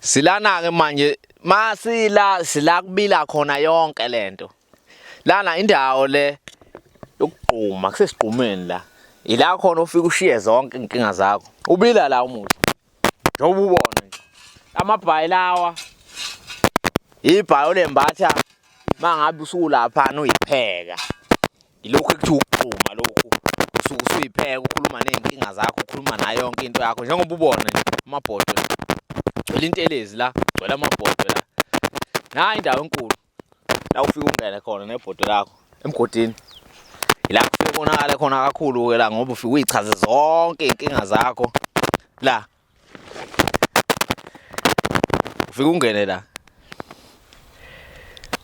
Silana-ke manje masila sila kubila khona yonke lento. Lana indawo le yokugquma kusesigqumeni la. Ila khona ufika ushiye zonke inkinga zakho. Ubila la umuzi. Njengoba ubona nje. Amabhayi lawa ibhayi olembatha mangabe usulaphana uyipheka. Yilokhu ekuthiwa ukugquma lokhu. Usuke usuyipheka ukhuluma ney'nkinga zakho, ukhuluma nayo yonke into yakho njengoba ubona nje amabhodwe gcwele intelezi la, gcwele amabhodwe la. Nayi indawo enkulu la ufike ungene khona nebhodwe lakho emgodini. Ila kufike konakale khona kakhulu-ke la ngoba ufike uyichaze zonke iy'nkinga zakho la. Ufike ungene la.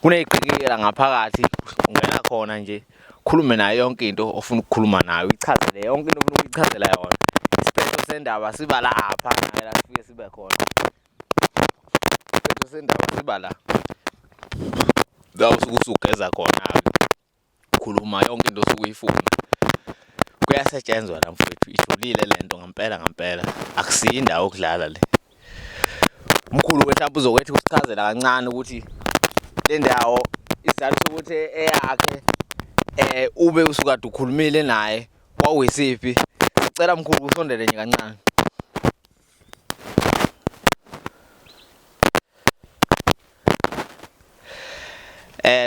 Kuney'qikikela ngaphakathi ungena khona nje ukhulume nayo yonke into ofuna ukukhuluma nayo uyichazele yonke into ofuna ukuyichazela yona. Isiphetho sendaba siba lapha naye la sifike sibe khona. Isiphetho sendaba siba la. La usuke usugeza khona-ke. Khuluma yonke into osuke uyifuna. Kuyasetshenzwa la mfowethu, ijulile le nto ngampela ngampela. Akusiyo indawo yokudlala le. Umkhulu mhlawumbe uzokwethi ukusichazela kancane ukuthi le ndawo isizathu sokuthi eyakhe ube usukade ukhulumile naye kwakuyisiphi. Sicela mkhulu usondele nje kancane.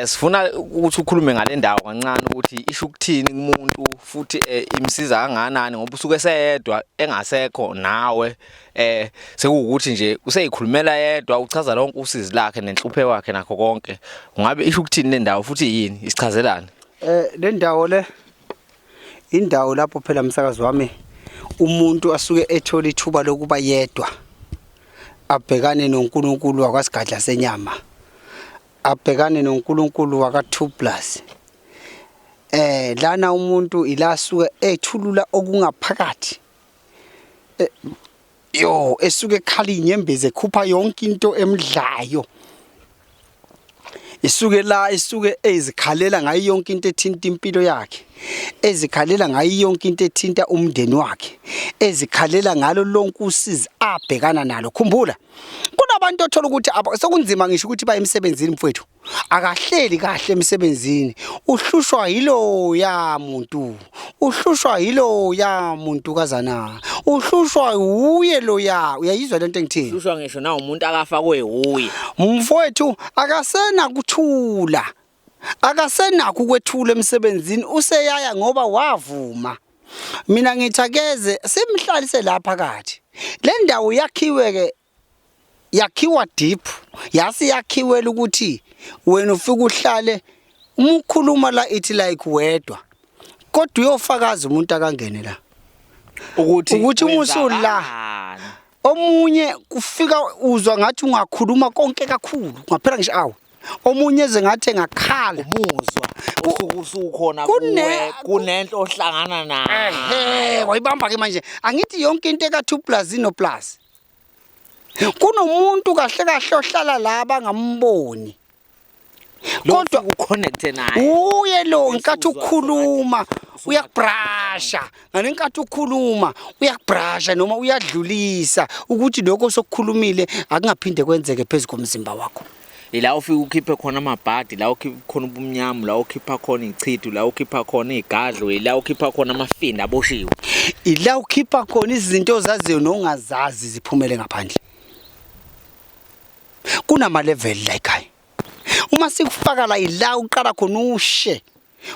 Sifuna ukuthi ukhulume ngale ndawo kancane ukuthi isho ukuthini kumuntu futhi imsiza kangakanani ngoba usuke eseyedwa engasekho nawe sekuwukuthi nje useyikhulumela yedwa uchaza lonke usizi lakhe nenhlupheko yakhe nakho konke. Ungabe isho ukuthini le ndawo futhi yini isichazelani? Le ndawo le indawo lapho phela msakazi wami umuntu asuke ethola ithuba lokuba yedwa abhekane noNkulunkulu wakwasigadla senyama abhekane noNkulunkulu waka 2 plus lana umuntu ila asuke ethulula okungaphakathi yo esuke ekhala inyembezi ekhupha yonke into emdlayo isuke la isuke ezikhalela ngayo yonke into ethinta impilo yakhe ezikhalela ngayo yonke into ethinta umndeni wakhe ezikhalela ngalo lonke usizi abhekana nalo. Khumbula kunabantu othola ukuthi sekunzima ngisho ukuthi baye emsebenzini mfowethu, akahleli kahle emsebenzini, uhlushwa yiloya muntu, uhlushwa yiloya muntu kazana, uhlushwa wuye loya. Uyayizwa lento engithini? Uhlushwa ngisho na umuntu akafakwe wuye mfowethu, akasena kuthula, akasenakho ukwethula emsebenzini, useyaya ngoba wavuma. Mina ngithi akeze simhlalise lapha phakathi. Le ndawo yakhiwe ke, yakhiwa deep, yase yakhiwela ukuthi wena ufike uhlale uma ukhuluma la ithi like wedwa, kodwa uyofakaza umuntu akangene la ukuthi uma usula kwenzakalani. Omunye kufika uzwa ngathi ungakhuluma konke kakhulu ngaphela ngisho awu omunye eze ngathi engakhala umuzwa usuke usukhona kuwe kunento ohlangana nayo. Ehe, wayibamba ke manje. Angithi yonke into eka 2 plus ino plus. Kunomuntu kahle kahle ohlala la bangamboni. Kodwa uconnect naye. Uye lo nkathi ukhuluma uyakubrasha. Ngalenkathi ukhuluma uyakubrasha noma uyadlulisa ukuthi lokho sokukhulumile akungaphinde kwenzeke phezu komzimba wakho. Ila ufike ukhiphe khona amabhadi, la ukhipha khona ubumnyama, la ukhipha khona ichitho, la ukhipha khona igadlo, ila ukhipha khona amafinda aboshiwe. Ila ukhipha khona izinto ozaziyo nongazazi ziphumele ngaphandle. Kunama level la ekhaya. Uma sikufaka la ila uqala khona ushe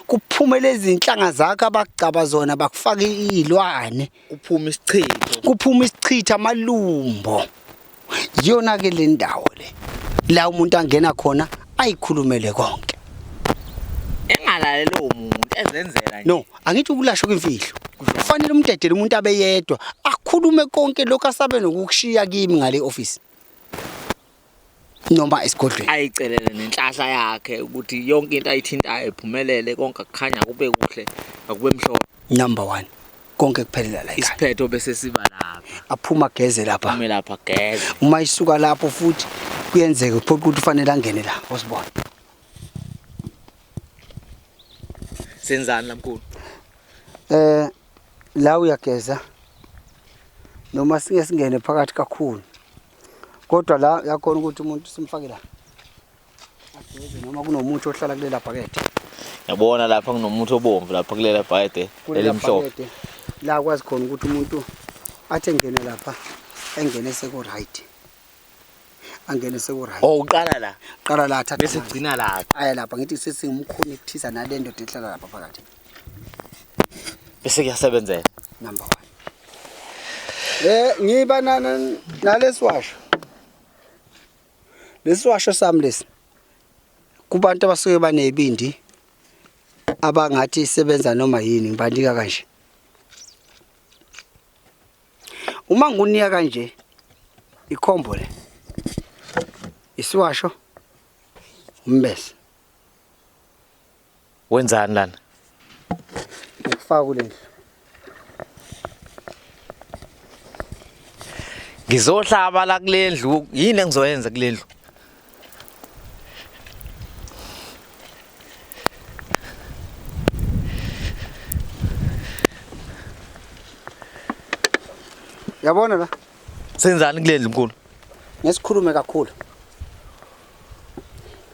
kuphume lezi inhlanga zakho abagcaba zona bakufaka izilwane, kuphume isichitho, kuphume isichitho amalumbo. Iyona ke le ndawo le la umuntu angena khona ayikhulumele konke engalaleli umuntu ezenzela nje. No, angithi ukulashwa kwimfihlo kufanele umdedele umuntu abeyedwa akhulume konke lokho asabe nokukushiya kimi ngale office noma esigodlweni, ayicelele nenhlahla yakhe ukuthi yonke into ayithintayo iphumelele, konke kukhanya kube kuhle, akube mhlophe. Number 1, konke kuphelela la ekhaya. Isiphetho bese siba lapha, aphuma geze lapha, aphume lapha geze. Uma isuka lapho futhi kuyenzeka uphoqa ukuthi ufanele angene la osibona. Senzani la mkhulu? La uyageza noma singe singene phakathi kakhulu. Kodwa la yakhona ukuthi umuntu simfake la. Ageze noma kunomuthi ohlala kulela bhakede. Yabona lapha kunomuthi obomvu lapha kulela bhakede Kulela elimhlophe. bhakede la kwazi khona ukuthi umuntu athi engene lapha engene seku right. Angene seku right. Oh uqala la Qala la athathe bese amanzi. gcina lapha. Aya lapha ngithi sesingumkhonekthisa nale ndoda ehlala lapha phakathi. Bese kuyasebenzela. Number 1. Eh ngiba nalesiwasho. Lesiwasho sami lesi. Kubantu abasuke banezibindi abangathi isebenza noma yini ngibanika kanje. Uma ngikunika kanje ikhombo le. Isiwasho umbese. Wenzani lana? Ngikufaka kule ndlu. Ngizohlaba la kule ndlu, yini engizoyenza kule ndlu? Yabona la? Senzani kule ndlu mkhulu? Ngesikhulume kakhulu.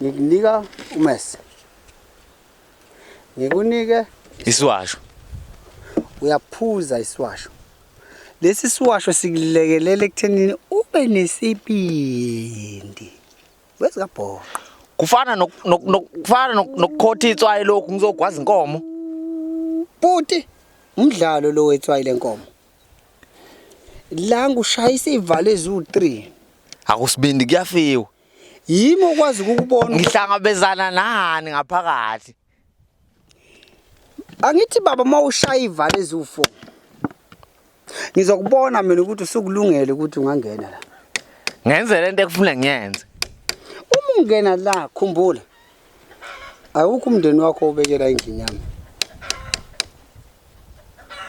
Ngikunika umese. Ngikunike Isiwasho. Uyaphuza isiwasho. Lesi siwasho sikulekelela ekuthenini ube nesibindi. Wezikabhoqo. Kufana kufana nokukhotha itswayi lokhu ngizogwaza inkomo. Bhuti, umdlalo lo wetswayi lenkomo. La ngushayisa ivalo eziwu3. Akusibindi kuyafiwa. Yimi okwazi ukukubona. Ngihlangabezana nani ngaphakathi? Angithi baba uma ushaya ivalo eziwu4. Ngizokubona mina ukuthi usukulungele ukuthi ungangena la. Ngenze lento ekufuna ngiyenze. Uma ungena la khumbula. Awukho umndeni wakho obekela endlini yami.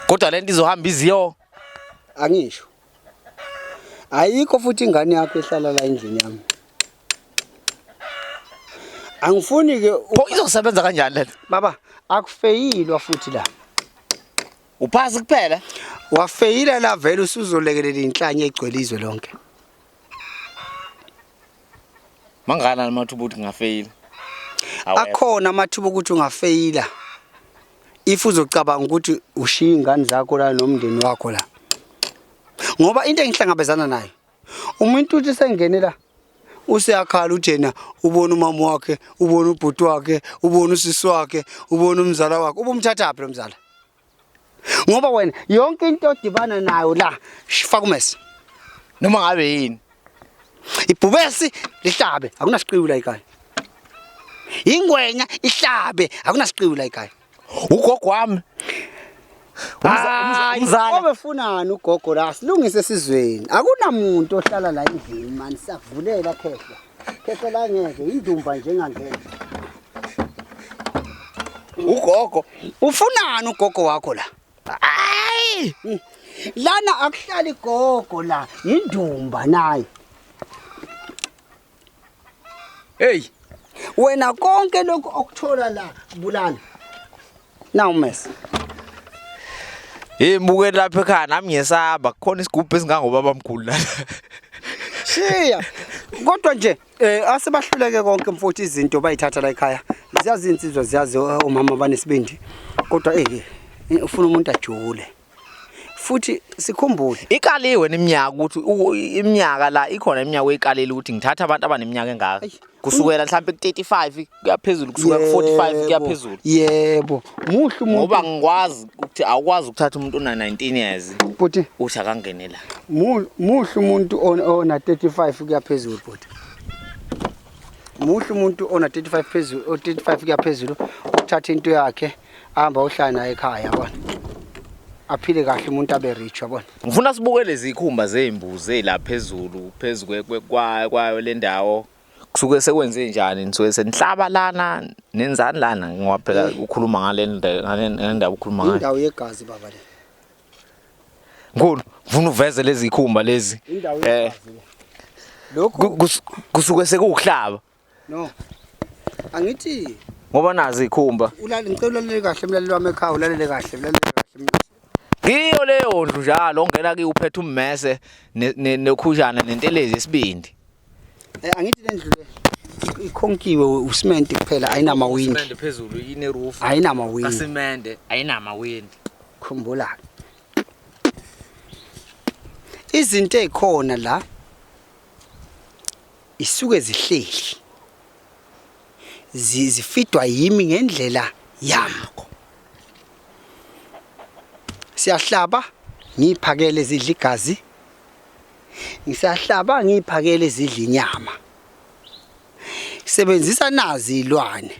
Kodwa lento izohamba iziyo. Angisho. Ayikho futhi ingane yakho ehlala la endlini yami. Angifuni ke Pho izosebenza kanjani lento? Baba akufeyilwa futhi la. Uphasi kuphela. Wafeyila la vele usuzolekelela inhlanye egcwele izwe lonke. Mangana amathuba ukuthi ngingafeyila. Akhona amathuba ukuthi ungafeyila. If uzocabanga ukuthi ushiya ingane zakho la nomndeni wakho la. Ngoba into engihlangabezana nayo umuntu uthi sengene la useyakhala uthi yena ubona umama wakhe, ubona ubhuti wakhe, ubona usisi wakhe, ubona umzala wakhe. Ubumthathaphi lo mzala? Ngoba wena yonke into odibana nayo la faka umese. Noma ngabe yini? Ibhubesi lihlabe akunasiqiwu la ekhaya. Ingwenya ihlabe akunasiqiwu la ekhaya. Ugogo wami. Umzala. Obefunani ugogo la silungise esizweni. Akunamuntu ohlala la endlini mani siyakuvulela khehla. Khehla la ngeke indumba nje engangena. Ugogo ufunani ugogo wakho la? Hayi! Lana akuhlali gogo la, indumba naye. Hey, wena konke lokhu okuthola la bulala. Now mess. Hey mbukeli lapha ekhaya nami ngiyesaba kukhona isigubhu esingangobaba mkhulu la. Shiya. Kodwa nje asebahluleke konke mfowethu izinto bayithatha la ekhaya. Ziyazi insizwa ziyazi omama banesibindi. Kodwa ufuna umuntu ajule. Futhi sikhumbule ikaliwe neminyaka ukuthi iminyaka la ikhona iminyaka oyikalile ukuthi ngithatha abantu abaneminyaka engaka. Kusukela mhlawumbe ku-35 kuya phezulu, kusuka ku-45 kuya phezulu. Yebo, muhle umuntu. Ngoba ngikwazi ukuthi awukwazi ukuthatha umuntu ona 19 years. Bhuti, uthi akangene la. Muhle umuntu ona 35 kuya phezulu bhuti. Muhle umuntu ona 35 phezulu, o 35 kuya phezulu, uthatha into yakhe ahamba uhlala naye ekhaya yabona. Aphile kahle umuntu abe rich yabona. Ngifuna sibuke lezi zikhumba zembuzi la phezulu, phezulu kwayo le ndawo. Kusuke sekwenze njani? Nisuke senihlaba lana, nenzani lana? Ngoba phela ukhuluma ngale ngale ndaba ukhuluma ngayo. Indawo yegazi baba le. Nkulu, ngifuna uveze lezi zikhumba lezi. Indawo yegazi le. Lokhu Kusuke sekuwukuhlaba. No. Angithi ngoba nazi ikhumba. Ulale, ngicela ulalele kahle mlaleli wami ekhaya, ulalele kahle, ulalele kahle. Ngiyo leyo Yileyo ndlu njalo ongena kiyo uphethe ummese nokhujana nentelezi yesibindi. Angithi le ndlu le ikhonkiwe usimende kuphela, ayinamawindi. Usimende phezulu, ine-roof. Ayinamawindi. Kasimende, ayinamawindi. Khumbula izinto ezikhona la isuke zihleli zifidwa yimi ngendlela yakho. Siyahlaba ngiphakele zidla igazi, ngisahlaba ngiphakele zidla inyama. Sebenzisa nazi izilwane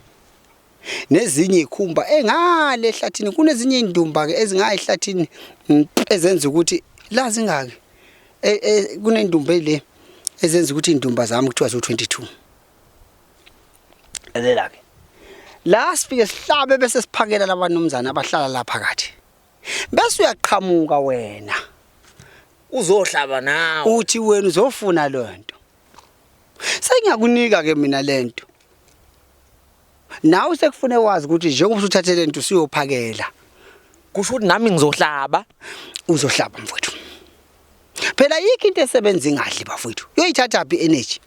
nezinye ikhumba engale ehlathini. Kunezinye indumba ke ezingayi ehlathini ezenza ukuthi la zingaki, kunendumba le ezenza ukuthi indumba zami kuthiwa zo22. Lalela ke, la sifike sihlabe bese siphakela labanumzana abahlala lapha phakathi, bese uyaqhamuka wena uzohlaba nawe, uthi wena uzofuna lento. Sengiyakunika ke mina lento, nawe sekufune wazi ukuthi njengoba usuthathe lento usuyophakela, kusho ukuthi nami ngizohlaba. Uzohlaba mfowethu. Phela yikho into esebenza ingadli bafowethu, uyoyithatha phi energy?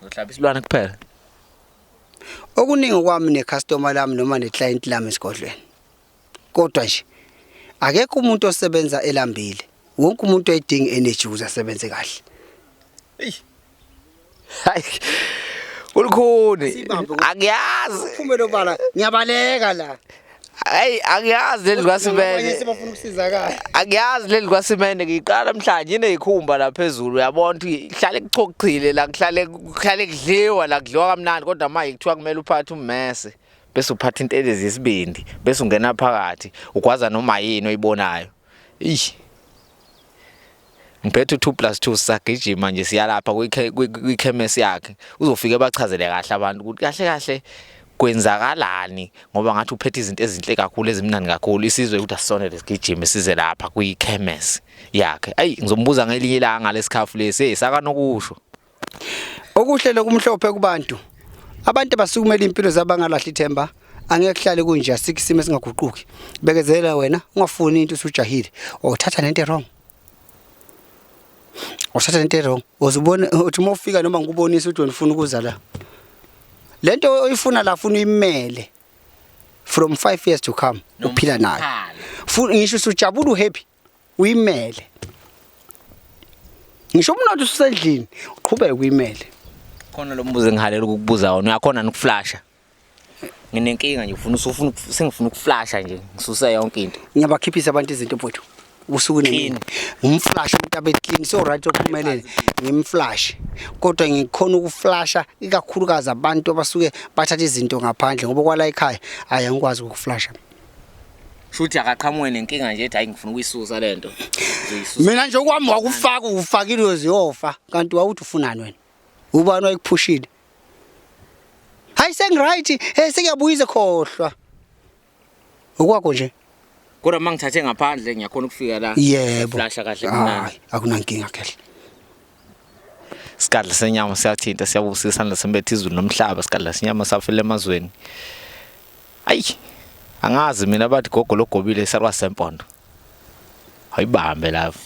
Ngizohlaba isilwane kuphela. Okuningi kwami necustomer lami noma neclient lami esigodlweni, kodwa nje akekho umuntu osebenza elambile. Wonke umuntu uyayidinga energy ukuze asebenze kahle. Hayi, ulukhuni. Sibambe. Angiyazi. Phumelo bala, ngiyabaleka la. Hayi, angiyazi leli Abanye kwasimende. sebafuna ukusizakala. Angiyazi leli kwasimende, ngiyiqala namhlanje. Ineyikhumba la phezulu, uyabona ukuthi kuhlale kuchochile la, kuhlale kudliwa la, kudliwa kamnandi. Kodwa manje kuthiwa kumele uphathe ummese, bese uphatha intelezi yesibindi, bese ungena phakathi ugwaza noma yini oyibonayo. Ish, ngiphethe u2 plus 2, sisagijima nje siyalapha kwikhemesi yakhe. Uzofike bachazele kahle abantu ukuthi kahle kahle kwenzakalani, ngoba ngathi uphethe izinto ezinhle kakhulu, ezimnandi kakhulu. Isizwe ukuthi asisonele, sigijime size lapha kwikhemesi yakhe. Ayi, ngizombuza ngelinye ilanga ngalesikhafu lesi. Hey, sakanokusho. Okuhle lokumhlophe kubantu, abantu abasukumela impilo zabo, bangalahli ithemba. Angeke kuhlale kunje, asikho isimo esingaguquki. Bekezela wena, ungafuni into usujahile, uthatha nento wrong, uthatha nento wrong. Uzubona uthi uma ufika noma ngikubonisa ukuthi wena ufuna ukuza la, lento oyifuna la ufuna uyimele from 5 years to come, uphila nayo. Futhi ngisho usujabula, uhappy, uyimele. Ngisho umnotho usendlini, uqhubeke uyimele. Khona lo mbuzo engihalela ukukubuza wona: uyakhona nokuflasha? Nginenkinga nje, ufuna usufuna sengifuna ukuflasha nje, ngisuse yonke into. Ngiyabakhiphisa abantu izinto mfowethu, usuku nemini. Ngumflash umuntu abe clean, so right, ophumelele, ngimflash. Kodwa ngikhona ukuflasha ikakhulukazi abantu abasuke bathatha izinto ngaphandle, ngoba kwala ekhaya hayi, angikwazi ukuflasha. Shuthi akaqhamuke nenkinga nje ethi, hayi, ngifuna ukuyisusa lento, ngizoyisusa. Mina nje okwami wakufaka, ufakile, uyoziyofa. Kanti wawuthi ufunani wena? Ubani wayekuphushile? Hayi, sengiright, hey, sengiyabuyisa, khohlwa okwakho nje. Kodwa uma ngithathe ngaphandle ngiyakhona ukufika la, Yebo. flasha kahle kumnandi? Hayi, akunankinga kehle. Sigadla senyama siyathinta, siyabusisa isandla sembethe izulu nomhlaba. Sigadla senyama safela emazweni. Ayi, angazi mina, bathi gogo logobile, salwa sempondo, ayibambe lapho.